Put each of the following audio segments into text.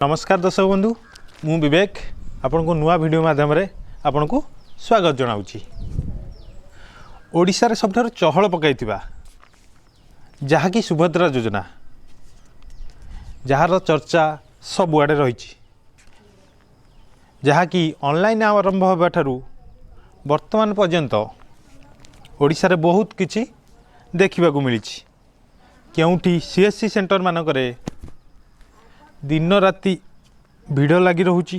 ନମସ୍କାର ଦର୍ଶକ ବନ୍ଧୁ, ମୁଁ ବିବେକ ଆପଣଙ୍କୁ ନୂଆ ଭିଡ଼ିଓ ମାଧ୍ୟମରେ ଆପଣଙ୍କୁ ସ୍ୱାଗତ ଜଣାଉଛି। ଓଡ଼ିଶାରେ ସବୁଠାରୁ ଚହଳ ପକାଇଥିବା ଯାହାକି ସୁଭଦ୍ରା ଯୋଜନା, ଯାହାର ଚର୍ଚ୍ଚା ସବୁଆଡ଼େ ରହିଛି, ଯାହାକି ଅନଲାଇନ୍ ଆରମ୍ଭ ହେବାଠାରୁ ବର୍ତ୍ତମାନ ପର୍ଯ୍ୟନ୍ତ ଓଡ଼ିଶାରେ ବହୁତ କିଛି ଦେଖିବାକୁ ମିଳିଛି। କେଉଁଠି ସିଏସ୍ସି ସେଣ୍ଟର ମାନଙ୍କରେ ଦିନ ରାତି ଭିଡ଼ ଲାଗି ରହୁଛି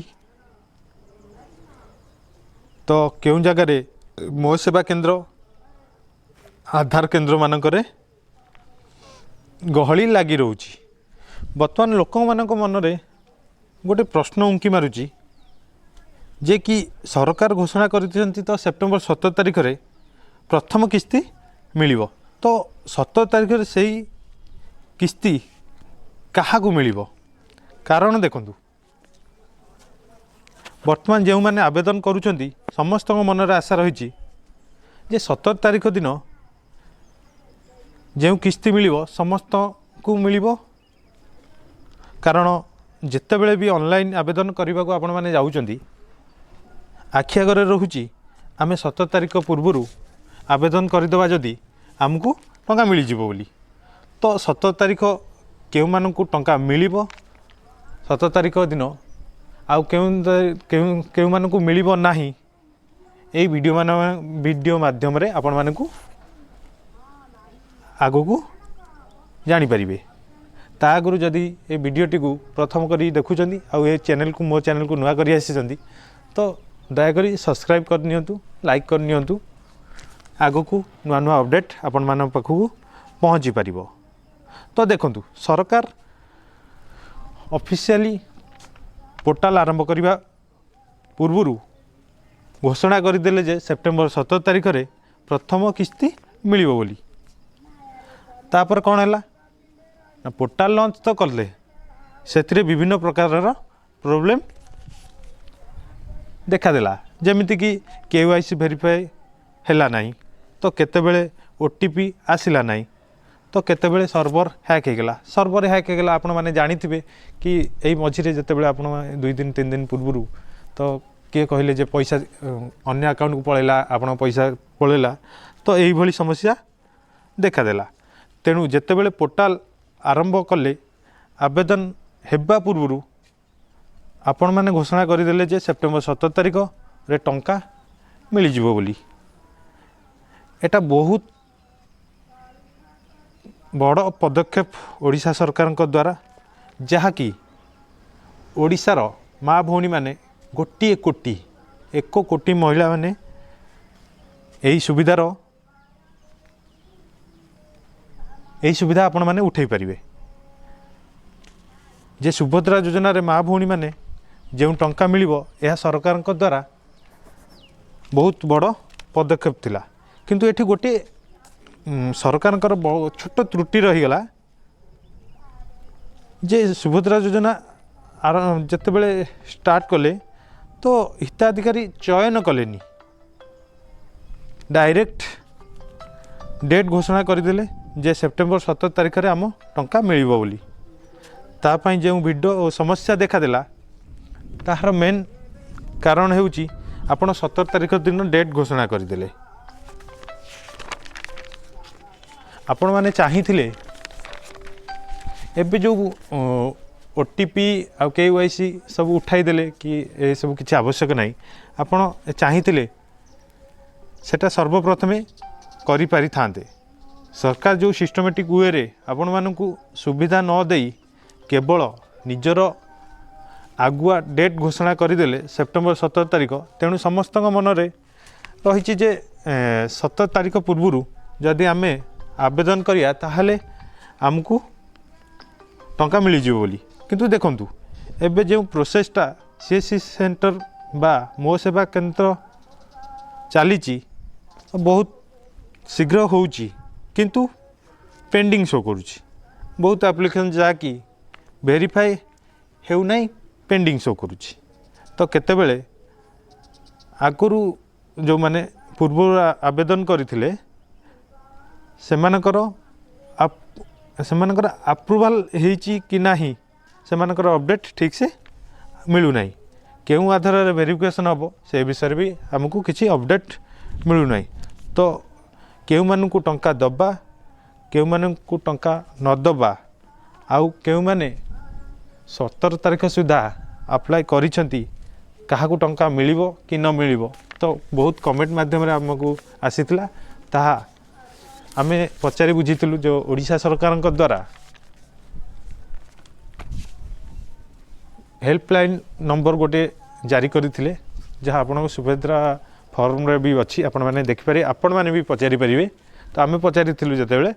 ତ କେଉଁ ଜାଗାରେ ମୋ ସେବା କେନ୍ଦ୍ର, ଆଧାର କେନ୍ଦ୍ରମାନଙ୍କରେ ଗହଳି ଲାଗି ରହୁଛି। ବର୍ତ୍ତମାନ ଲୋକମାନଙ୍କ ମନରେ ଗୋଟେ ପ୍ରଶ୍ନ ଉଙ୍କି ମାରୁଛି ଯେ କି ସରକାର ଘୋଷଣା କରିଛନ୍ତି ତ ସେପ୍ଟେମ୍ବର 17 ତାରିଖରେ ପ୍ରଥମ କିସ୍ତି ମିଳିବ, ତ 17 ତାରିଖରେ ସେଇ କିସ୍ତି କାହାକୁ ମିଳିବ? କାରଣ ଦେଖନ୍ତୁ, ବର୍ତ୍ତମାନ ଯେଉଁମାନେ ଆବେଦନ କରୁଛନ୍ତି, ସମସ୍ତଙ୍କ ମନରେ ଆଶା ରହିଛି ଯେ 17 ତାରିଖ ଦିନ ଯେଉଁ କିସ୍ତି ମିଳିବ, ସମସ୍ତଙ୍କୁ ମିଳିବ। କାରଣ ଯେତେବେଳେ ବି ଅନଲାଇନ୍ ଆବେଦନ କରିବାକୁ ଆପଣମାନେ ଯାଉଛନ୍ତି, ଆଖି ଆଗରେ ରହୁଛି ଆମେ 17 ତାରିଖ ପୂର୍ବରୁ ଆବେଦନ କରିଦେବା ଯଦି, ଆମକୁ ଟଙ୍କା ମିଳିଯିବ ବୋଲି। ତ 17 ତାରିଖ କେଉଁମାନଙ୍କୁ ଟଙ୍କା ମିଳିବ 17 ତାରିଖ ଦିନ ଆଉ କେଉଁ କେଉଁ କେଉଁମାନଙ୍କୁ ମିଳିବ ନାହିଁ, ଏଇ ଭିଡ଼ିଓ ମାଧ୍ୟମରେ ଆପଣମାନଙ୍କୁ ଆଗକୁ ଜାଣିପାରିବେ। ତା ଆଗରୁ ଯଦି ଏ ଭିଡ଼ିଓଟିକୁ ପ୍ରଥମ କରି ଦେଖୁଛନ୍ତି ଆଉ ଏ ଚ୍ୟାନେଲକୁ, ମୋ ଚ୍ୟାନେଲକୁ ନୂଆ କରି ଆସିଛନ୍ତି, ତ ଦୟାକରି ସବସ୍କ୍ରାଇବ୍ କରିନିଅନ୍ତୁ, ଲାଇକ୍ କରିନିଅନ୍ତୁ। ଆଗକୁ ନୂଆ ନୂଆ ଅପଡ଼େଟ୍ ଆପଣମାନଙ୍କ ପାଖକୁ ପହଞ୍ଚି ପାରିବ। ତ ଦେଖନ୍ତୁ, ସରକାର ଅଫିସିଆଲି ପୋର୍ଟାଲ ଆରମ୍ଭ କରିବା ପୂର୍ବରୁ ଘୋଷଣା କରିଦେଲେ ଯେ ସେପ୍ଟେମ୍ବର 17 ତାରିଖରେ ପ୍ରଥମ କିସ୍ତି ମିଳିବ ବୋଲି। ତାପରେ କ'ଣ ହେଲା ନା, ପୋର୍ଟାଲ ଲଞ୍ଚ ତ କଲେ, ସେଥିରେ ବିଭିନ୍ନ ପ୍ରକାରର ପ୍ରୋବ୍ଲେମ୍ ଦେଖାଦେଲା। ଯେମିତିକି କେୱାଇସି ଭେରିଫାଏ ହେଲା ନାହିଁ, ତ କେତେବେଳେ ଓଟିପି ଆସିଲା ନାହିଁ, ତ କେତେବେଳେ ସର୍ଭର ହ୍ୟାକ୍ ହେଇଗଲା। ସର୍ଭର ହ୍ୟାକ୍ ହେଇଗଲା, ଆପଣମାନେ ଜାଣିଥିବେ କି ଏଇ ମଝିରେ ଯେତେବେଳେ ଆପଣ 2 ଦିନ 3 ଦିନ ପୂର୍ବରୁ ତ କିଏ କହିଲେ ଯେ ପଇସା ଅନ୍ୟ ଆକାଉଣ୍ଟକୁ ପଳେଇଲା, ଆପଣଙ୍କ ପଇସା ପଳେଇଲା, ତ ଏଇଭଳି ସମସ୍ୟା ଦେଖାଦେଲା। ତେଣୁ ଯେତେବେଳେ ପୋର୍ଟାଲ ଆରମ୍ଭ କଲେ, ଆବେଦନ ହେବା ପୂର୍ବରୁ ଆପଣମାନେ ଘୋଷଣା କରିଦେଲେ ଯେ ସେପ୍ଟେମ୍ବର 17 ତାରିଖରେ ଟଙ୍କା ମିଳିଯିବ ବୋଲି। ଏଟା ବହୁତ ବଡ଼ ପଦକ୍ଷେପ ଓଡ଼ିଶା ସରକାରଙ୍କ ଦ୍ୱାରା, ଯାହାକି ଓଡ଼ିଶାର ମା ଭଉଣୀମାନେ, ଗୋଟିଏ କୋଟି 1 କୋଟି ମହିଳାମାନେ ଏହି ସୁବିଧା ଆପଣମାନେ ଉଠାଇ ପାରିବେ ଯେ ସୁଭଦ୍ରା ଯୋଜନାରେ ମା ଭଉଣୀମାନେ ଯେଉଁ ଟଙ୍କା ମିଳିବ, ଏହା ସରକାରଙ୍କ ଦ୍ୱାରା ବହୁତ ବଡ଼ ପଦକ୍ଷେପ ଥିଲା। କିନ୍ତୁ ଏଠି ଗୋଟିଏ ସରକାରଙ୍କର ଛୋଟ ତ୍ରୁଟି ରହିଗଲା ଯେ ସୁଭଦ୍ରା ଯୋଜନା ଆର ଯେତେବେଳେ ଷ୍ଟାର୍ଟ କଲେ, ତ ହିତାଧିକାରୀ ଚୟନ କଲେନି, ଡାଇରେକ୍ଟ ଡେଟ୍ ଘୋଷଣା କରିଦେଲେ ଯେ ସେପ୍ଟେମ୍ବର 17 ତାରିଖରେ ଆମ ଟଙ୍କା ମିଳିବ ବୋଲି। ତା ପାଇଁ ଯେଉଁ ଭିଡ଼ ଓ ସମସ୍ୟା ଦେଖାଦେଲା, ତାହାର ମେନ୍ କାରଣ ହେଉଛି ଆପଣ 17 ତାରିଖ ଦିନ ଡେଟ୍ ଘୋଷଣା କରିଦେଲେ। ଆପଣମାନେ ଚାହିଁଥିଲେ ଏବେ ଯେଉଁ ଓଟିପି ଆଉ କେୱାଇସି ସବୁ ଉଠାଇଦେଲେ କି ଏସବୁ କିଛି ଆବଶ୍ୟକ ନାହିଁ, ଆପଣ ଚାହିଁଥିଲେ ସେଟା ସର୍ବପ୍ରଥମେ କରିପାରିଥାନ୍ତେ। ସରକାର ଯେଉଁ ସିଷ୍ଟମେଟିକ୍ ୱେରେ ଆପଣମାନଙ୍କୁ ସୁବିଧା ନ ଦେଇ କେବଳ ନିଜର ଆଗୁଆ ଡେଟ୍ ଘୋଷଣା କରିଦେଲେ ସେପ୍ଟେମ୍ବର 17 ତାରିଖ, ତେଣୁ ସମସ୍ତଙ୍କ ମନରେ ରହିଛି ଯେ 17 ତାରିଖ ପୂର୍ବରୁ ଯଦି ଆମେ ଆବେଦନ କରିବା, ତାହେଲେ ଆମକୁ ଟଙ୍କା ମିଳିଯିବ ବୋଲି। କିନ୍ତୁ ଦେଖନ୍ତୁ, ଏବେ ଯେଉଁ ପ୍ରୋସେସଟା ସିଏସ୍ସି ସେଣ୍ଟର ବା ମୋ ସେବା କେନ୍ଦ୍ର ଚାଲିଛି, ବହୁତ ଶୀଘ୍ର ହେଉଛି, କିନ୍ତୁ ପେଣ୍ଡିଂ ଶୋ କରୁଛି। ବହୁତ ଆପ୍ଲିକେସନ୍ ଯାହାକି ଭେରିଫାଏ ହେଉନାହିଁ, ପେଣ୍ଡିଂ ଶୋ କରୁଛି। ତ କେତେବେଳେ ଆଗରୁ ଯେଉଁମାନେ ପୂର୍ବରୁ ଆବେଦନ କରିଥିଲେ, ସେମାନଙ୍କର ଆପ୍ରୁଭାଲ୍ ହେଇଛି କି ନାହିଁ, ସେମାନଙ୍କର ଅପଡ଼େଟ୍ ଠିକ୍ସେ ମିଳୁନାହିଁ। କେଉଁ ଆଧାରରେ ଭେରିଫିକେସନ୍ ହେବ, ସେ ବିଷୟରେ ବି ଆମକୁ କିଛି ଅପଡ଼େଟ୍ ମିଳୁନାହିଁ। ତ କେଉଁମାନଙ୍କୁ ଟଙ୍କା ଦେବା, କେଉଁମାନଙ୍କୁ ଟଙ୍କା ନ ଦେବା, ଆଉ କେଉଁମାନେ 17 ତାରିଖ ସୁଦ୍ଧା ଆପ୍ଲାଏ କରିଛନ୍ତି, କାହାକୁ ଟଙ୍କା ମିଳିବ କି ନ ମିଳିବ, ତ ବହୁତ କମେଣ୍ଟ ମାଧ୍ୟମରେ ଆମକୁ ଆସିଥିଲା। ତାହା ଆମେ ପଚାରି ବୁଝିଥିଲୁ ଯେଉଁ ଓଡ଼ିଶା ସରକାରଙ୍କ ଦ୍ୱାରା ହେଲ୍ପଲାଇନ୍ ନମ୍ବର ଗୋଟେ ଜାରି କରିଥିଲେ, ଯାହା ଆପଣଙ୍କ ସୁଭଦ୍ରା ଫର୍ମରେ ବି ଅଛି, ଆପଣମାନେ ଦେଖିପାରିବେ, ଆପଣମାନେ ବି ପଚାରିପାରିବେ। ତ ଆମେ ପଚାରିଥିଲୁ, ଯେତେବେଳେ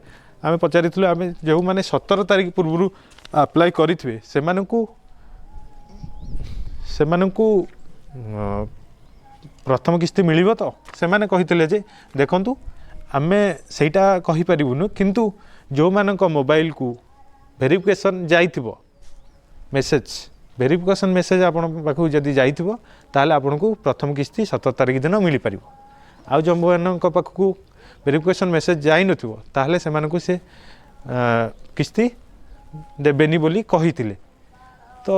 ଆମେ ପଚାରିଥିଲୁ, ଆମେ ଯେଉଁମାନେ 17 ତାରିଖ ପୂର୍ବରୁ ଆପ୍ଲାଏ କରିଥିବେ, ସେମାନଙ୍କୁ ପ୍ରଥମ କିସ୍ତି ମିଳିବ ତ? ସେମାନେ କହିଥିଲେ ଯେ ଦେଖନ୍ତୁ, ଆମେ ସେଇଟା କହିପାରିବୁନୁ, କିନ୍ତୁ ଯେଉଁମାନଙ୍କ ମୋବାଇଲକୁ ଭେରିଫିକେସନ୍ ଯାଇଥିବ ମେସେଜ୍, ଭେରିଫିକେସନ୍ ମେସେଜ୍ ଆପଣଙ୍କ ପାଖକୁ ଯଦି ଯାଇଥିବ, ତାହେଲେ ଆପଣଙ୍କୁ ପ୍ରଥମ କିସ୍ତି 17 ତାରିଖ ଦିନ ମିଳିପାରିବ। ଆଉ ଯେଉଁମାନଙ୍କ ପାଖକୁ ଭେରିଫିକେସନ୍ ମେସେଜ୍ ଯାଇନଥିବ, ତାହେଲେ ସେମାନଙ୍କୁ ସେ କିସ୍ତି ଦେବେନି ବୋଲି କହିଥିଲେ। ତ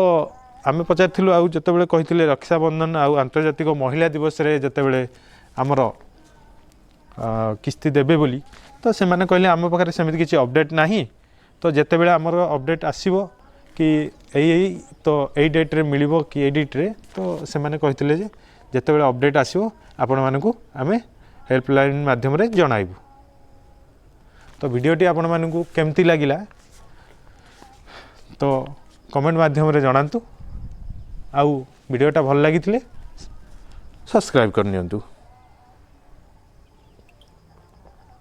ଆମେ ପଚାରିଥିଲୁ, ଆଉ ଯେତେବେଳେ କହିଥିଲେ ରକ୍ଷାବନ୍ଧନ ଆଉ ଆନ୍ତର୍ଜାତିକ ମହିଳା ଦିବସରେ ଯେତେବେଳେ ଆମର କିସ୍ତି ଦେବେ ବୋଲି, ତ ସେମାନେ କହିଲେ ଆମ ପାଖରେ ସେମିତି କିଛି ଅପଡ଼େଟ୍ ନାହିଁ। ତ ଯେତେବେଳେ ଆମର ଅପଡ଼େଟ୍ ଆସିବ କି ଏଇ ଏଇ ତ ଏଇ ଡେଟ୍ରେ ମିଳିବ କି ଏଇ ଡେଟ୍ରେ, ତ ସେମାନେ କହିଥିଲେ ଯେ ଯେତେବେଳେ ଅପଡ଼େଟ୍ ଆସିବ, ଆପଣମାନଙ୍କୁ ଆମେ ହେଲ୍ପଲାଇନ୍ ମାଧ୍ୟମରେ ଜଣାଇବୁ। ତ ଭିଡ଼ିଓଟି ଆପଣମାନଙ୍କୁ କେମିତି ଲାଗିଲା, ତ କମେଣ୍ଟ ମାଧ୍ୟମରେ ଜଣାନ୍ତୁ, ଆଉ ଭିଡ଼ିଓଟା ଭଲ ଲାଗିଥିଲେ ସବସ୍କ୍ରାଇବ୍ କରିନିଅନ୍ତୁ।